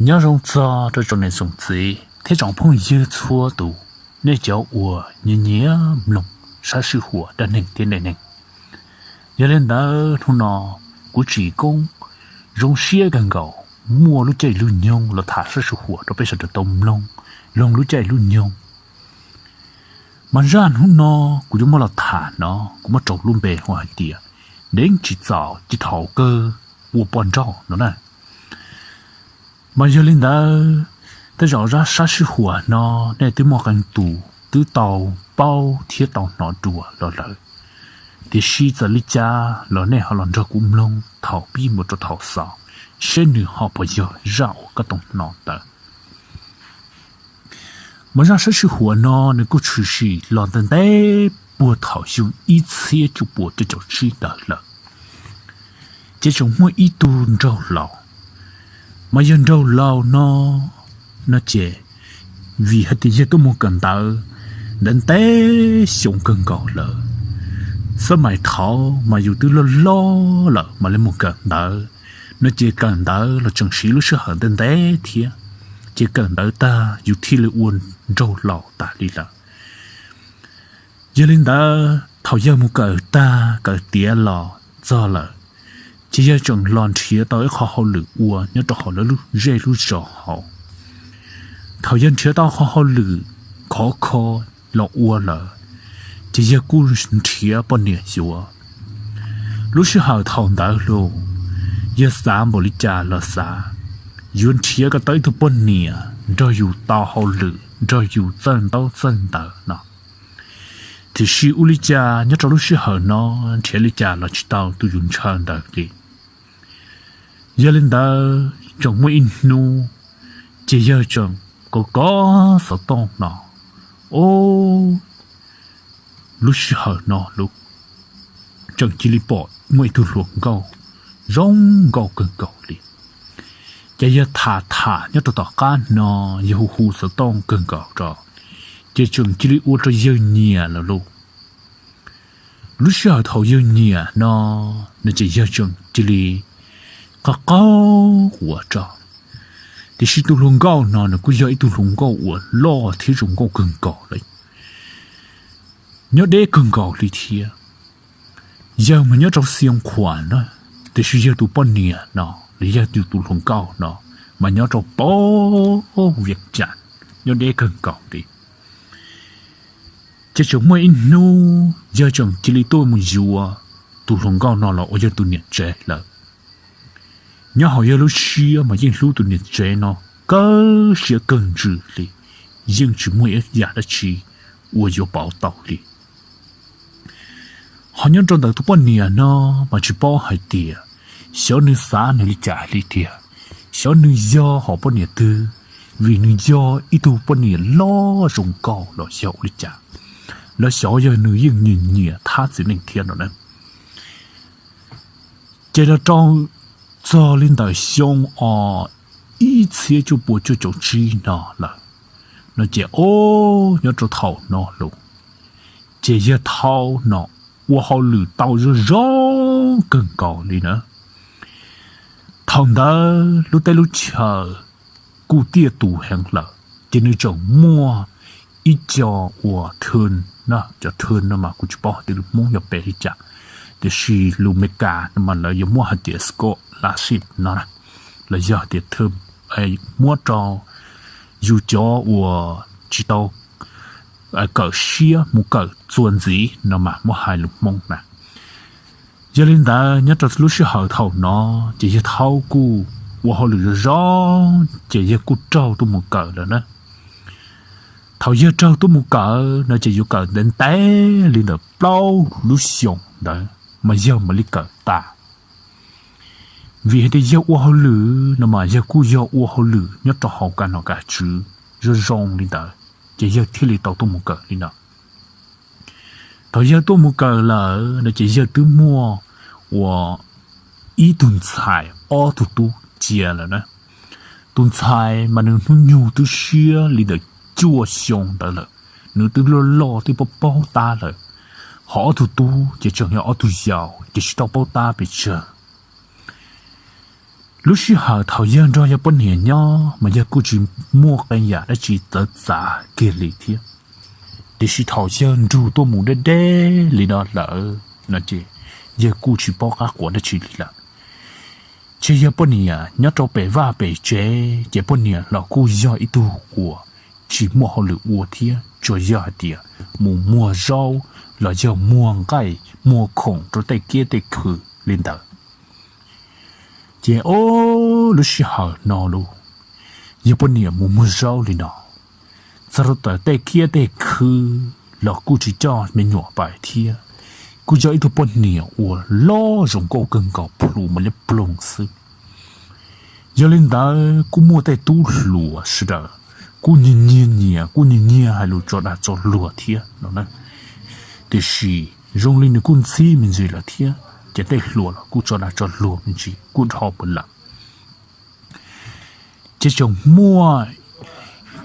Nyob zoo txog rau tsoom niam tsoom txiv thiab tsoom phooj ywg txhua tus, nej cov uas nyiam nyiam mloog sab sij huam dab neeg thiab neej neeg. Yog li ntawd hnub no kuv Tsim Koob zoo siab kawg nkaus muaj lub caij lub nyoog los tham sab sij huam rau peb sawv daws tau mloog, mloog lub caij lub nyoog. Mas zaj hnub no kuv yuav muab los tham no kuv muab rau lub npe hu hais tias Deev tsis txaus ces thaum kawg ua poj nrauj no na. Mas yog li ntawd, tej zaum zaj sab sij huam no nej twb muaj qee tus twb tau paub thiab tau hnov dua los lawm, tiam sis txawm li cas los nej ho los nrog kuv mloog thaum pib mus rau thaum xaus, seb nws ho puas yog zaj uas koj tau hnov ntawd. Mas zaj sab sij huam no nws kuj tshwm sim los ntev ntev puag thaum xyoo ib txhiab cuaj puas cuaj caum tsib ntawd lawm. Ces tseem muaj ib tug nraug laus, mas yog nraug laus no, no ces vim hais tias yawg tuaj mus kawm ntawv ntev ntev xyoo kawg nkaus lawm, xab mais thaud mas yus twb loj loj lawm mam li mus kawm ntawv, no ces kawm ntawv los tseem siv lub sij hawm ntev ntev thiab, ces kawm ntawv tag yus thiaj li ua nraug laus tas li lawm. Yog li ntawd thaum yawg mus kawm tag kawm tiav los txog lawm, ces yawg tseem los nrhiav tau ib qho hauj lwm ua nyob rau hauv lawv lub zej lub zos hauv. Thaum yawg nrhiav tau qho hauj lwm khov kho los ua lawm, ces yawg kuj nrhiav poj niam yuav. Lub sij hawm thaum ntawd los, yawg xav npaum li cas los xav, yuav nrhiav kom tau ib tug poj niam nrog yus tau hauj lwm nrog yus txawj ntaub txawj ntawv no. Tiam sis ua li cas nyob rau lub sij hawm no nrhiav li cas los tsis tau tus yus ntshaw ntawd li. Yog li ntawd tseem muaj ib hnub, ces yawg tseem kov kov xov tooj no, o, lub sij hawm no los tseem cia li pom muaj ib tug hluas nkauj zoo nkauj kawg nkaus li. Ces yawg tham tham nyob rau tom qab no, yawg hu hu xov tooj kawg nkaus rau, ces tseem cia li ua rau yawg nyiam lawm lauj. Lub sij hawm thaum yawg nyiam no, no ces yawg tseem cia li qaug qaug ua rau, tiam sis tus hluas nkauj no nws kuj yog ib tug hluas nkauj uas loj thiab zoo nkauj kawg nkaus li, nyob deb kawg nkaus li thiab. Yawg mas nyob rau Xeev Khuam na, tiam sis yawg tus poj niam no los yog yus tus hluas nkauj no mas nyob rau pab Vias Cas, nyob deb kawg nkaus li. Ces tseem muaj ib hnub yawg tseem cia li tuaj mus yuav tus hluas nkauj no los ua yawg tus niam tsev lawm. Nyob hauv yawg lub siab mas yeej hlub tus niam tsev no kawg siab kawg ntsws li, yeej tsis muaj ib yam dab tsi uas yuav pauv tau li. Ho nyob rau ntawm tus poj niam no mas tsis paub hais tias xyov nws xav nws li cas li tiag, xyov nws yog hom poj niam twg, vim nws yog ib tug poj niam loj zoo nkauj los yog ua li cas, los xyov yog nws yeej nyiam nyiam thab txiv neej thiab no na. Ces los rau txog li ntawm xyoo os ib txhiab cuaj puas cuaj caum tsib no lawm, no ces o, nyob rau thaum no los, ces yawg thaum no ua hauj lwm tau zoo zoo kawg nkaus li na. Thaum ntawd lub teb lub chaw kuj tiaj tus heev lawm, ces nws tseem muaj ib co uas thw, cov thw no mas kuv tsis paub hais tias lus Hmoob yog pem li cas, tiam sis lus Meskas no mas lawv yuav muab hais tias scholarship no, los yog tias thw, muab rau yus cov uas tsis tau kawm siab mus kawm txuas ntxiv no mas muab hais lus Hmoob na. Yog li ntawd nyob rau lub sij hawm thaum no, ces yawg thaum kuj ua hauj lwm zoo zoo, ces yawg kuj raug tuaj mus kawm lawm na. Thaum yawg raug tuaj mus kawm no ces yuav kawm ntev ntev li ntawm plaub lub xyoos ntawd mas yawg mam li kawm tas. Vim hais tias yawg ua hauj lwm no mas yawg kuj yog ua hauj lwm nyob rau hauv kav nom kav tswv zoo zoo li ntawd, ces yawg thiaj li tau tuaj mus kawm li no. Thaum yawg tuaj mus kawm lawm no ces yawg twb muaj uas ib tug ntxhais ob tug tub cia lawm na. Tus ntxhais mas nws hnub nyoog twb siab li ntawm cuaj xyoo ntawd lawm, nws twb loj loj twb paub paub tab lawm. Ho ob tug tub ces tseem yog ob tug yau ces tsis tau paub tab pes tsawg. Lub sij hawm thaum yawg nrog yawg poj niam nyob mas yawg kuj tsis muaj qee yam dab tsi txawv txav kiag li thiab. Tiam sis thaum yawg nrug tuaj mus deb deb li no lawm no ces yawg kuj tsis paub qab quav dab tsi li lawm. Ces yawg poj niam nyob rau pem vaj pem tsev ces poj niam los kuj yog ib tug uas tsis muaj hauj lwm ua thiab, tsuas yog hais tias mus muag zaub los yog muag nqaij muag khoom rau tej kiab tej khw li ntawd. Ces ob lub sij hawm no los yawg poj niam mus muag zaub li no, txog rau ntawm tej kiab tej khw los kuj tsis coj me nyuam pais thiab, kuj yog ib tug poj niam uas loj zoo nkauj kawg nkaus plhu mas liab ploog xwb. Yog li ntawd kuj muaj tej tub hluas sawv daws kuj nyiag nyiag nyias kuj nyiag nyiag hais lus tso dag tso luag thiab no na. Tiam sis zoo li nws kuj ntxhib me ntsis lawm thiab ces tej hluas los kuj tso dag tso luag me ntsis kuj dhau mus lawm. Ces tseem muaj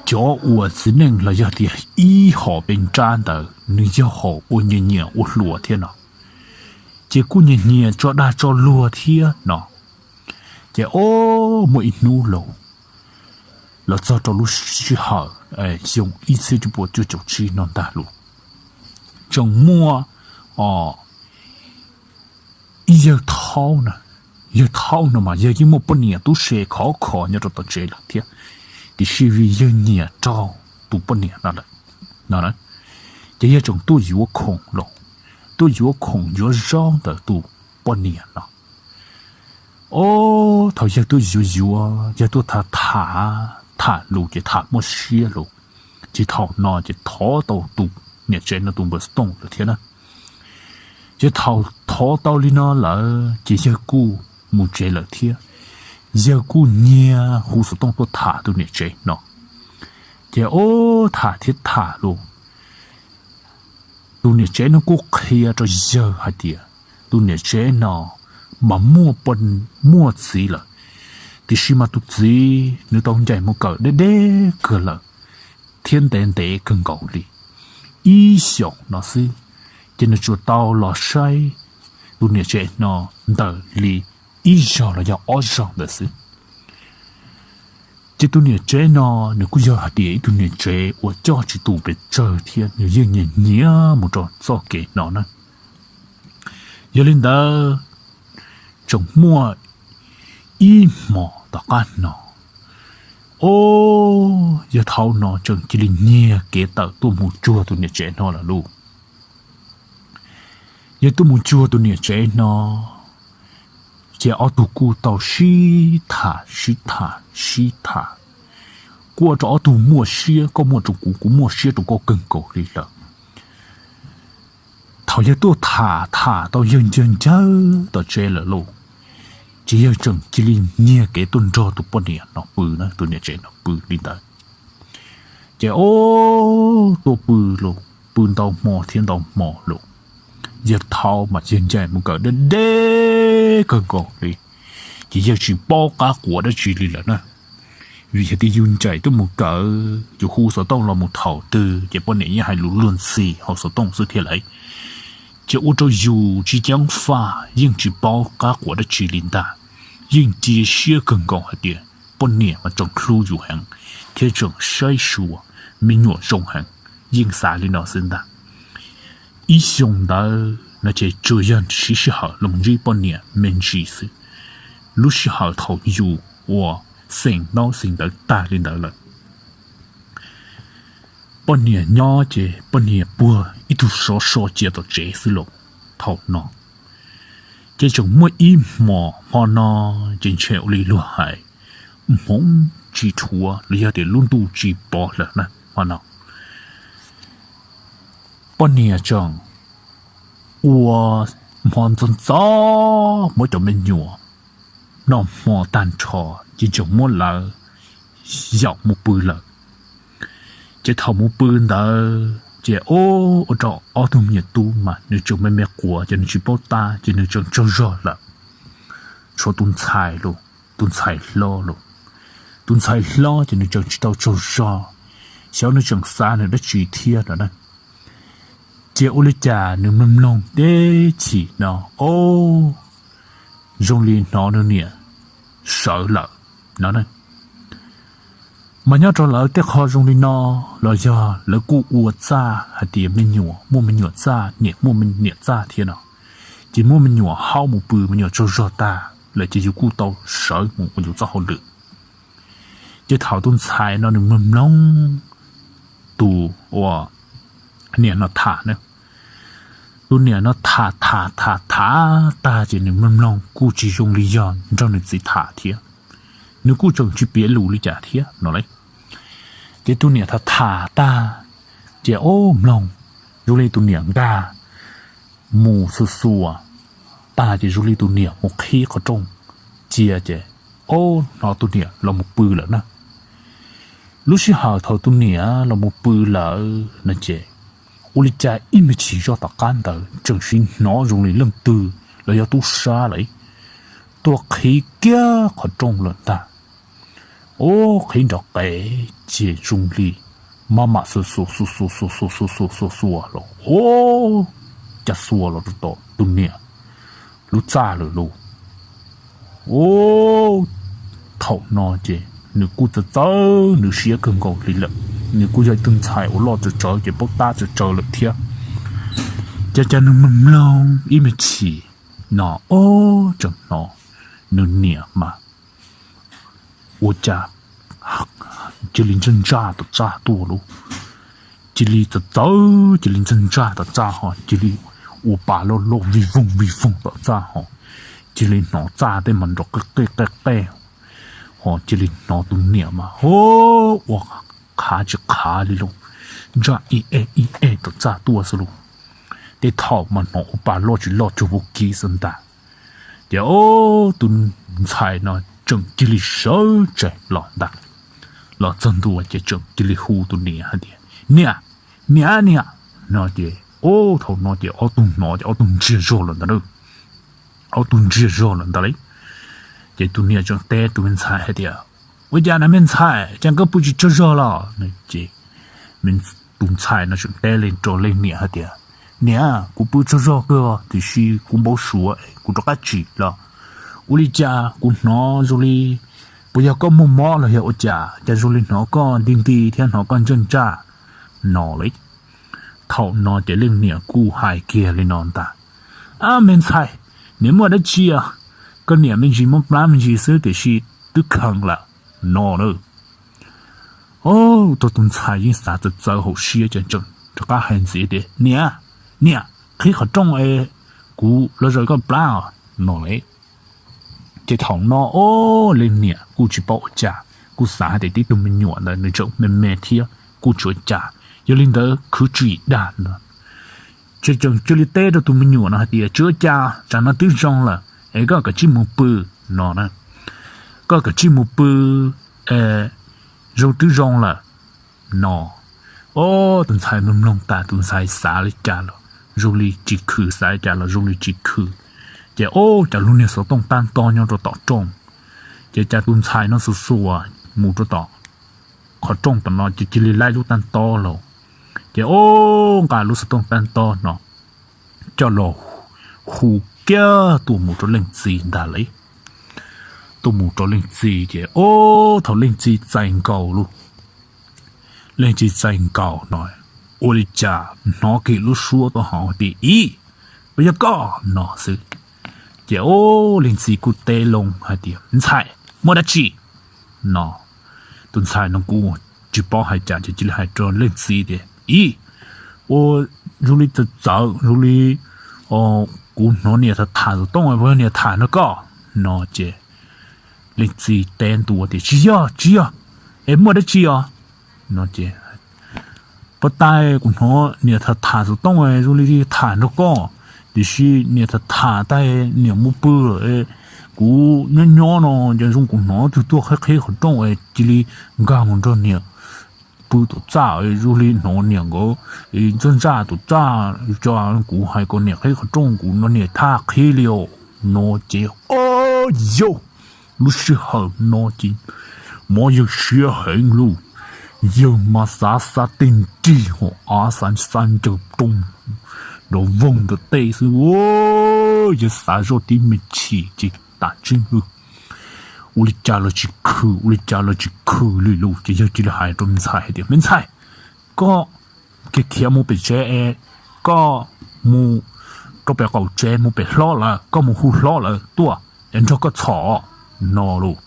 cov uas txiv neej los yog tias ib hom pes nrab ntawd nws yog hom ua nyias nyias ua hluas thiab no, ces kuj nyias nyias tso dag tso luag thiab no. Ces ob muaj ib hnub los, los txog rau lub sij hawm xyoo ib txhiab cuaj puas cuaj caum tsib no ntag los, tseem muaj ib yawg thaub na. Yawg thaub no mas yawg yeej muaj poj niam tub se khov kho nyob rau tom tsev lawm thiab, tiam sis vim yawg nyiam rau tus poj niam no lawm no, ces yawg tseem tuaj yuav khoom los, tuaj yuav khoom yuav zaub ntawm tus poj niam no. Ob thaum yawg tuaj yuav yuav yawg tuaj tham tham, tham lus ces tham muaj siab los, ces thaum no ces thov tau tus niam tsev no tus npawb tooj lawm thiab na. Ces thaum thov tau li no lawm ces yawg kuj mus tsev lawm thiab. Yawg kuj nyiag hu xov tooj tuaj tham tus niam tsev no. Ces ob tham thiab tham los, tus niam tsev no kuj qhia rau yawg hais tias tus niam tsev no mas muaj, muaj txiv lawm, tiam sis mas tus txiv nws tau ncaim mus kawm deb deb kawg lawm, thiab ntev ntev kawg nkaus li ib xyoos no xwb, ces nws tsuas tau los saib tus niam tsev no ntawm li ib zaug los yog ob zaug ntawd xwb. Ces tus niam tsev no nws kuj yog hais tias ib tug niam tsev uas coj tsis tus pes tsawg thiab nws yeej nyiam nyiam mus rau txoj kev no na. Yog li ntawd, tseem muaj ib hmos tom qab no, ob yawg thaub no tseem cia li nyiag kev tawm tuaj mus cuag tus niam tsev no lawm lauj. Yawg tuaj mus cuag tus niam tsev no, ces ob tug kuj tau sib tham sib tham sib tham, kuj ua rau ob tug muaj siab, koj muaj rau kuv, kuv muaj siab rau koj kawg nkaus li lawm. Thaum yawg tuaj tham tham tau yawg ncawg ncawg tom tsev lawm lauj, ces yawg tseem cia li nyiag kev tuaj nrog tus poj niam no pw na, tus niam tsev no pw li ntawd. Ces ob tuaj pw los pw ntau hmo thiab ntau hmo los, yawg thaub mas yawg ncaim mus kawm deb deb kawg nkaus li, ces yawg tsis paub qab quav dab tsi li lawm na. Vim hais tias yus ncaim tuaj mus kawm, yus hu xov tooj los mus thaum twg ces poj niam yeej hais lus luag ntxhi hauv xov tooj xwb thiab lawm. Ces ua rau yus tsis ceev faj, yeej tsis paub qab quav dab tsi li ntag. Yeej cia siab kawg nkaus hais tias poj niam mas tseem hlub yus heev thiab tseem saib xyuas me nyuam zoo heev, yeej xav li no xwb ntag. Ib xyoo ntawd no ces tsuas yog siv sij hawm los ntsib poj niam me ntsis xwb. Lub sij hawm thaum yus ua xeem ntaub xeem ntawv tag li ntawd lawm, poj niam nyob ces poj niam puag ib tug sov so cia tom tsev xwb los thaum no. Ces tseem muaj ib hmos hmo no, ces ntshe ua li luag hais, hmoov tsis dhuav los yog tias lub ntuj tsis pov lawm na hmo no. Poj niam tseem ua hmo ntxov ntxov muab cov me nyuam noj hmo tag nrho, ces tseem muab lawv yaum mus pw lawm. Ces thaum mus pw ntawd ces ua rau ob tug me nyuam tub mas nws tseem me me quav ces nws tsis paub tab ces nws tseem tsaug zog lawm. Tshuav tus ntxhais los, tus ntxhais hlob los, tus ntxhais hlob ces nws tseem tsis tau tsaug zog, xyov nws tseem xav nws dab tsi thiab no na. Ces ua li cas nws mloog mloog teb chim no, o, zoo li hnov nws niam sawv lawm no. Mas nyob rau lawv tej qho zoo li no los yog lawv kuj ua txaj hais tias me nyuam muaj me nyuam txaj, niam muaj niam txaj thiab no, ces muaj me nyuam haub mus pw, me nyuam tsaug zog tag lawm ces yus kuj tau sawv mus ua yus txoj hauj lwm. Ces thaum tus ntxhais no nws mloog mloog tus uas niam no tham na, tus niam no tham tham tham tham tag ces nws mloog mloog kuj tsis zoo li yog nrog nws txiv tham thiab, nws kuj tseem tsis piav lus li cas thiab no li. Ces tus niam tham tham tag ces ob mloog zoo li tus niam nkag mus xuas xuas tag ces zoo li tus niam mus qhib qhov rooj cia ces ob hnov tus niam los mus pw lawm na. Lub sij hawm thaum tus niam los mus pw lawm no ces ua li cas ib me chim zoj tom qab ntawd tseem hnov zoo li leej twg los yog tub sab lawm tuaj qhib kiag qhov rooj lawm ntag. Ub, qhib nrov qev ces zoo li maj mam xuas xuas xuas xuas xuas xuas xuas xuas xuas xuas los ub, cas xuas los rau tom tus niam lub txaj lawm lauj. Ub, thaum no ces nws kuj txawv txawv nws siab kawg nkaus li lawm, nws kuj yog ib tug ntxhais uas loj tsawv tsawv ces paub tab tsawv tsawv lawm thiab. Ces cas nws mloog mloog ib me chim no ob tseem hnov nws niam mas ua cas cia li ntsaj ntsaj tom txaj tuaj lauj. Cia li txawv txawv cia li ntsaj ntsaj tom txaj ho cia li ua pa loj loj vij voog vij voog tom txaj ho cia li hnov txaj tej mas nrov qej qej qej qej ho cia li hnov tus niam mas ua qhav tsis qhav li lauj, ntsaj ib ej ib ej tom txaj tuaj xwb lauj. Tej thaum mas hnov ua pa loj tsis loj cuag vaub kib xwb ntag. Ces tus ntxhais no tseem cia li sawv tsees los ntag, los txog ntua ces tseem cia li hu tus niam hais tias, Niam, niam, niam no ces ub, thaum no ces ob tug hnov ces ob tug ntsiag zog lawm ntag, ob tug ntsiag zog lawm ntag li. Ces tus niam tseem teb tus me ntxhais hais tias, Ua cas na me ntxhais, cas koj pw tsis tsaug zog los? Ces tus ntxhais no tseem teb rau leej niam hais tias, Niam, kuv pw tsaug zog kawg tiam sis kuv npau suav kuv rov qab tsim los. Ua li cas kuv hnov zoo li puas yog koj muaj mob los yog ua cas, cas zoo li hnov koj nti nti thiab hnov koj ntsaj ntsaj no li. Thaum no ces leej niam kuj hais kiag li no ntag, Ab me ntxhais, niam muaj dab tsi os? Koj niam me ntsis mob plab me ntsis xwb tiam sis twb kheev lawm no na. Ub, tus ntxhais yeej xav txawv txawv hauv siab ces tseem rov qab hais ntxiv tias, Niam, niam, qhib qhov rooj es kuv los zaws koj plab os no li. Ces thaum no ub, leej niam kuj tsis paub ua cas, kuj xav hais tias tib tug me nyuam ntawd nws tseem me me thiab kuj tsis ua cas, yog li ntawd khwv tsis dag ntag. Ces tseem cia li teb rau tus me nyuam no hais tias, Tsis ua cas, tsam no twb zoo lawm es koj kav tsij mus pw no na, koj kav tsij mus pw, zoo twb zoo lawm no. Ob, tus ntxhais mloog mloog tas tus ntxhais xav li cas los zoo li tsis khwv, xav li cas los zoo li tsis khwv. Ces ob, cas lub niag xov tooj tab tob nyob rau tom rooj. Ces cas tus ntxhais no xuas xuas mus rau tom qhov rooj tom no ces cia li laib lub tab tob los. Ces ob, nqa lub xov tooj tab tob no coj los hu kiag tuaj mus rau leej txiv ntag li. Tuaj mus rau leej txiv ces ob, thaum leej txiv txais nkaus lauj, leej txiv txais nkaus no ua li cas hnov kiag lub suab tuaj hauv tias, Ib, puas yog koj no xwb. Ces ob, leej txiv kuj teb loo hais tias, Ntxhais, muaj dab tsi no? Tus ntxhais no kuj tsis paub hais cas ces cia li hais rau leej txiv tias, Ib, ua zoo li txawv txawv zoo li kuv hnov niam tham tham xov tooj, puas yog niam tham nrog koj no? Ces leej txiv teb ntua tias, Tsis yog, tsis yog, es muaj dab tsi os no? Ces, Puag ta kuv hnov niam tham tham xov tooj zoo li tham nrog koj, tiam sis niam tham tham tas niam mus pw lawm, kuv nyob nyob no ces zoo kuv hnov tus tuaj qhib qhib qhov rooj es cia li nkag mus nrog niam pw tom txaj, zoo li hnov niam nkawd ntsaj ntsaj tom txaj, kuv hais kom niam qhib qhov rooj kuv no niam thaj qhib li os no. Ces ob, yog lub sij hawm no ces mob yawg siab heev lauj, yawg mas xav xav tej nrig hos av xav xav ncaws rooj nrov voog ntawm tej xwb, yawg xav zoj tib me chim ces tas tseeb lawm. ua li cas los tsis khw, ua li cas los tsis khw li lus. Ces yawg cia li hais rau me ntxhais hais tias, Me ntxhais, koj khiav khiav mus pem tsev es koj mus rau pem qaum tsev, mus pem hlob lawm, koj mus hu hlob lawm tuaj es nrog koj txhom no lus.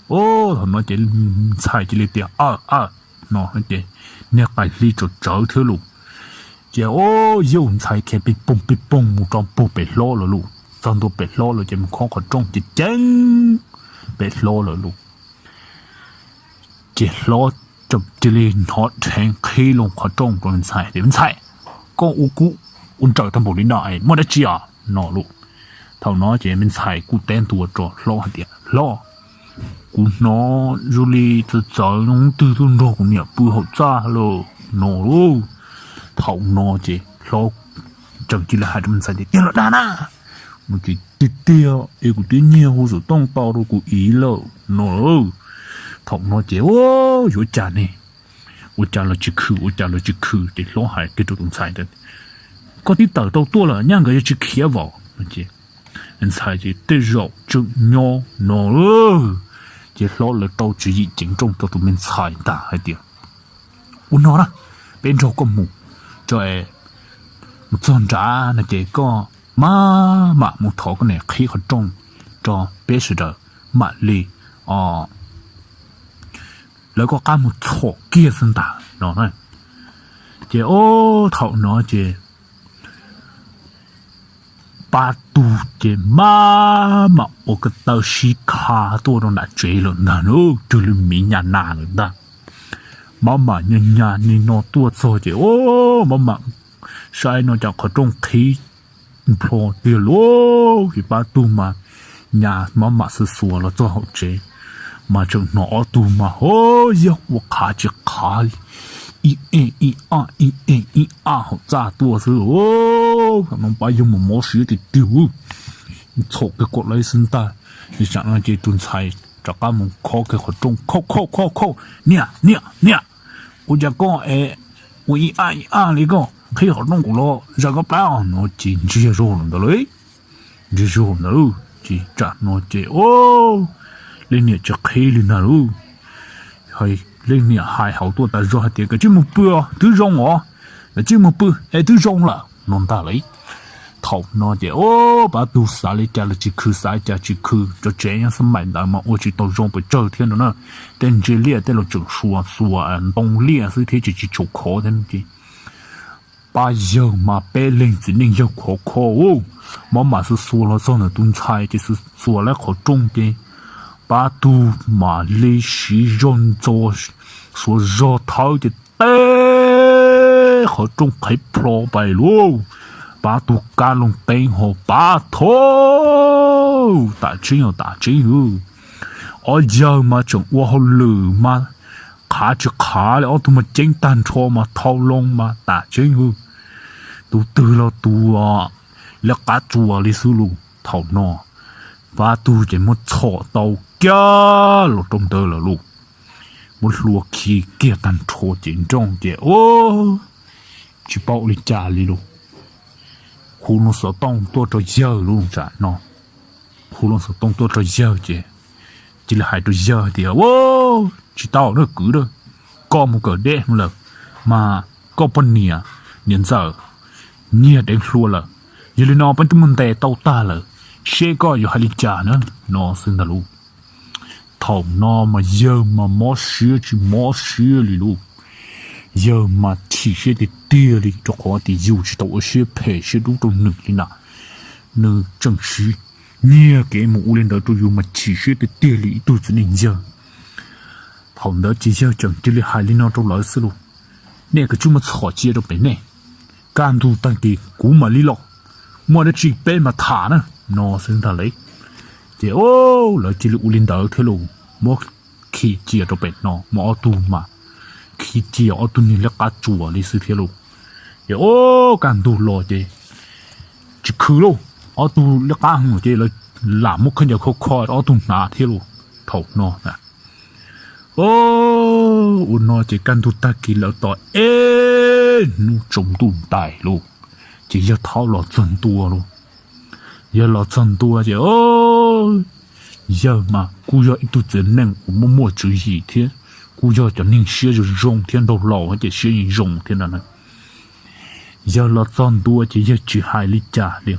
Thaum no ces ntxhais cia li tias, Aw, aw, no ces niag qais hli tsawv tsawv thiab lus. Ces o, yawg ntxhais khiav pij poog pij poog mus rau puag pem hlob lawm lus. Txog ntua pem hlob lawm ces mus khob qhov rooj ces ceeb pem hlob lawm lus. Ces hlob cia li hnov dheev qhib loo qhov rooj rau me ntxhais tias, Me ntxhais, koj ua kub ua nrawm tag npaum li no muaj dab tsi os no lus. Thaum no ces me ntxhais kuj teb ntua rau hlob hais tias, Hlob, kuv hnov zoo li txawv txawv hnub twg tuaj nrog kuv niam pw hauv txaj lawm no lus. Thaum no ces hlob tseem cia li hais rau me ntxhais tias, Tiag los dag na? Tiag tiag es kuv twb nyiag hu xov tooj tau rau kuv txiv lawm no. Thaum no ces, Yuav cas ne? Ua cas los tsis khw, ua cas los tsis khw. Ces hlob hais kiag rau tus ntxhais ntawd, Koj twb tawm tau tuaj lawm, nyaj nkawd yuav tsis khiav vauv. Ntxhais ces tej zaum tseem nyob no. Ces hlob lawv rau tswv yim ceev nrooj rau tus me ntxhais ntag hais tias, Ua no na, peb nrog koj mus, mus txog nrad no ces koj mam mam mus thov koj niam qhib qhov rooj rau peb sawv daws mam li lawv koj qab mus txhom kiag xwb ntag no. Ces o, thaum no ces Pab Tug ces maj mam ua ko taw sib kha tuaj rau nram tsev lawm ntag, cuag li miv nyas nas lawm ntag. Maj mam nyas nyas nim no tuaj txog ces o, maj mam saib no cas qhov rooj qhib nplho tiag lauj. Ces Pab Tug mas nyas maj mam xuas xuas los txog hauv tsev, mas tseem hnov ob tug mas ho yog ua qhav tsis qhav li, ib ev ib aj ib ev ib aj hauv txaj tuaj xwb. No Pab Yawg mas mob siab tiag tiag, txhom kiag kom lawv xwb ntag. Tsam no ces tus ntxhais rov qab mus khob kiag qhov rooj, khauj khauj khauj khauj, Niam, niam, niam, ua cas koj es ua ib aj ib aj li, koj qhib qhov rooj kuv los zaws koj plab no? Ces ntsiag zog lawm ntawd lauj. Ntsiag zog ntawd lauj. Ces tsam no ces o, leej niam tsis qhib li ntag lauj. Leej niam hais hauv tuaj tas zog hais tias, Koj tsij mus pw os, twb zoo os, koj tsij mus pw es twb zoo lawm no ntag lauj. Thaum no ces o, Pab Tug xav li cas los tsis khw, xav li cas tsis khw, cov tsev nyob xab maim ntawd mas ua tsis tau zoo pes tsawg thiab no na. Tej ntsia liaj tej los tseem xuas xuas ntoo liaj xwb thiab ces tsis tshua khov thiab ces Pab Yawg mas peb leeg txiv neej yawg khov kho, maj mam xuas xuas los txog ntawm tus ntxhais ces xuas xuas lawv qhov rooj ces Pab Tug mam li siv zog ntxo, xuas zog thawb ces teb, qhov rooj qhib plho pais lauj. Pab Tug kab loo teeb ho pab thau, tam tseeb os, tam tseeb os. Ob yawg mas tseem ua hauj lwm mas qhav tsis qhav li, ob tug mas ceeb tag nrho mas thau loo mas tam tseeb os. Tus twg los tus liab qab tsuas li xwb lauj. Thaum no Pab Tug ces muab txhom tau kiag los rau ntawd lawm lauj. Muab hlua khi kiag tag nrho ces nrooj ces o, tsis paub ua li cas li lauj. Hu loo xov tooj tuaj rau yawg lauj, tsam no hu loo xov tooj tuaj rau yawg ces cia li hais rau yawg tias, Tsis tau na kwv, koj mus kawm deb lawm, mas koj poj niam, niam ntxawm nyiag deev hlua lawm. Yog li no peb twb mus ntes tau tag lawm, seb koj yuav hais li cas na, no xwb ntag lauj. Thaum no mas yawg mas mob siab tsis mob siab li lauj. Yawg mas chim siab tiag tiag li rau qhov tias yus tsis tau ua siab phem siab dub rau nws li na. Nws tseem siv nyiag kev mus ua li ntawd rau yus mas chim siab tiag tiag li ib tug txiv neej yawg. Thaum ntawd ces yawg tseem cia li hais li no rau lawv xwb lauj, Nej kav tsij muab txhom cia rau pem nej, kaj ntug tag kis kuv mam li los, muaj dab tsi peb mam tham na, no xwb ntag lauj. Ces o, lawv cia li ua li ntawd thiab lauj, muab khi cia rau pem no mas ob tug mas khi cia ob tug niag liab qab tsuas li xwb thiab lauj. Ces o, kaj ntug los ces tsis khwv lauj, ob tug liab qab heev ces lawv lam muab khaub ncaws kho kho rau ob tug hnav thiab lauj. Thaum no o, ua no ces kaj ntug tag kis lawv tos ib hnub tsaus ntuj ntais lauj, ces yawg thaub los txog ntua lauj. Yawg los txog ntua ces o, Yawg mas kuj yog ib tug txiv neej uas muaj muaj tswv yim thiab kuj yog cov neeg siab zoo zoo thiab, nraug laus ces siab zoo thiab no na. Yawg los txog ntua ces yawg tsis hais li cas li.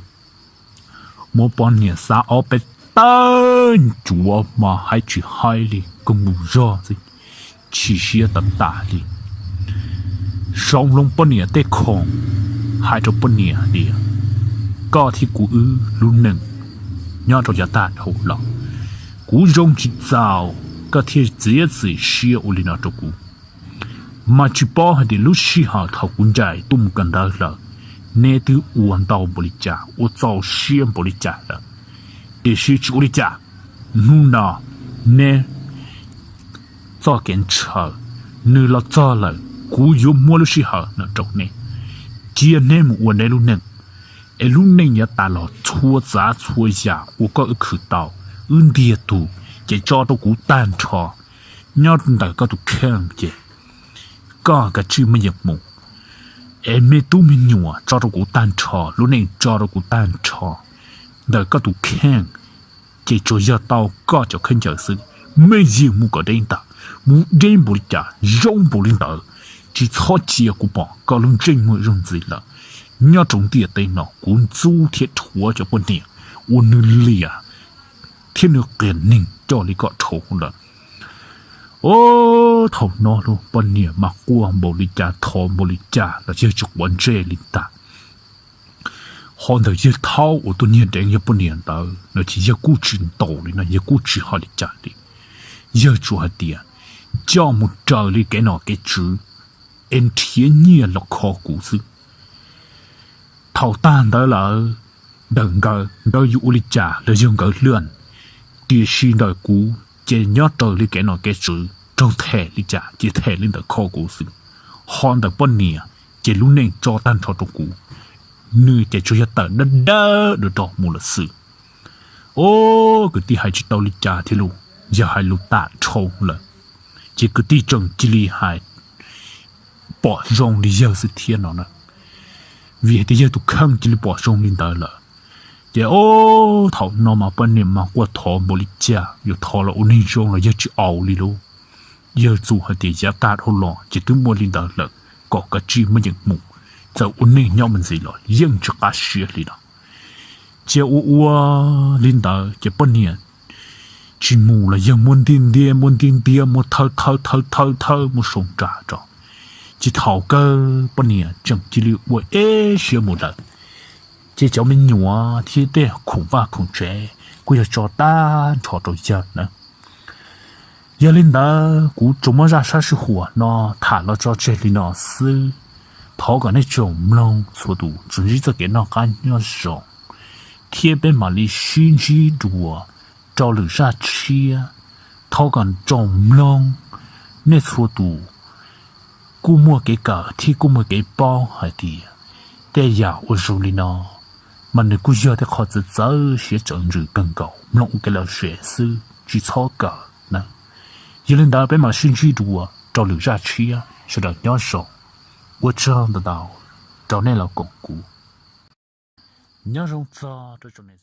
Muab poj niam xav ob peb tawb ncuav mas hais tsis hais li, kawg mus zog xwb, chim siab tas tas li. Sau loo poj niam tej khoom, hais rau poj niam tias, koj thiab kuv wb lub neej nyob rau yav tag dhau los, kuv zoo tsis txaus koj thiaj txiav txim siab ua li no rau kuv. Mas tsis paub hais tias lub sij hawm thaum kuv ncaim tuaj mus kawm ntawv lawm, neb twb ua ntau npaum li cas, ua txaus siab npaum li cas lawm. Tiam sis tsis ua li cas, hnub no neb txoj kev ntshaw nws los txog lawm, kuv yuav muab lub sij hawm no rau neb, cia neb mus ua neb lub neej, es lub neej yav tas los txhua txav txhua yam uas koj wb khwv tau, wb ntiag tug ces tso rau kuv tag nrho. Nyob ntawm koj tus kheej ces koj kav tsij muab yeem mus, es me tub me nyuam tso rau kuv tag nrho, lub neej tso rau kuv tag nrho. Ntawm koj tus kheej ces tsuas yog tau koj cov khaub ncaws xwb, muab yeem mus kom deb ntag, mus deb npaum li cas, zoo npaum li ntawd, tsis txhob cia kuv pom koj lub ntsej muag zoo ntxiv lawm. Nyob rau ntiaj teb no kuv ntxub thiab rhuav cov poj niam uas nws liam thiab nws qias neeg coj li koj dhau lawm. Os, thaum no los poj niam mas quaj npaum li cas thov npaum li cas los yawg tsis quav ntsej li ntag. Qhov ntawd yawg thaub uas tuaj nyiag deev yawg poj niam ntawd no ces yawg kuj tsis ntaus li no, yawg kuj tsis hais li cas li. Yawg tsuas hais tias, coj mus raws li kev nom kev tswv es nrhiav nyiaj los kho kuv xwb. Thaum tag ntawd lawm, ntawm nkawd, nkawd yuav ua li cas los yog nkawd lwaj, tiam sis ntawm kuv ces nyob raws li kev nom kev tswv, raug them li cas ces them li ntawd kho kuv xwb. Ho ntawm poj niam ces lub neej tso tag nrho rau kuv, nws ces tsuas yog tawm dawb dawb do do mus lawm xwb. Os, kwv tij hais tsis tau li cas thiab los, yawg hais lus tas dhau lawm, ces kwv tij tseem cia li hais pom zoo li yawg xwb thiab no na. Vim hais tias yawg tus kheej cia li pom zoo li ntawd lawm. Ces os, thaum no mas poj niam mas quaj thov npaum li cas, yuav thov los ua neeg zoo los yawg tsis au li lauj. Yawg txus hais tias yav tag dhau los ces twb muaj li ntawd lawm, kom kav tsij muab yeem mus, txawm ua neej nyob mus ntxiv los yeej tsis qab siab li no. Ces ua ua li ntawd ces poj niam tsis mus los yawg muab ntiab ntiab, muab ntiab ntiab, muab thawb thawb thawb thawb thawb muab sau nra rau. Ces thaum kawg poj niam tseem cia li ua ib siab mus lawm, ces cov me nyuam thiab tej khoom vaj khoom tsev kuj yog tso tag nrho rau yawg na. Yog li ntawd kuv tsuas muab zaj sab sij huam no tham los tso tseg li no xwb. Thov kom nej tsoom mloog txhua tus tsuas ntsib txoj kev noj qab nyob zoo, thiab peb mam li sib ntsib dua rau lwm zaj tshiab. Thov kom tsoom mloog nej txhua tus kuj muaj kev kawm thiab kuj muaj kev paub hais tias tej yam ua zoo li no mas nws kuj yog tej qho txawv txawv siab txawv ntsws kawg nkaus, mloog ua kev lom zem xwb tsis txhob kawm na. Yog li ntawd peb mam sib ntsib dua rau lwm zaj tshiab, sawv daws nyob zoo, ua tsaug ntau ntau rau nej los koom kuv. Nyob zoo txog rau tsoom niam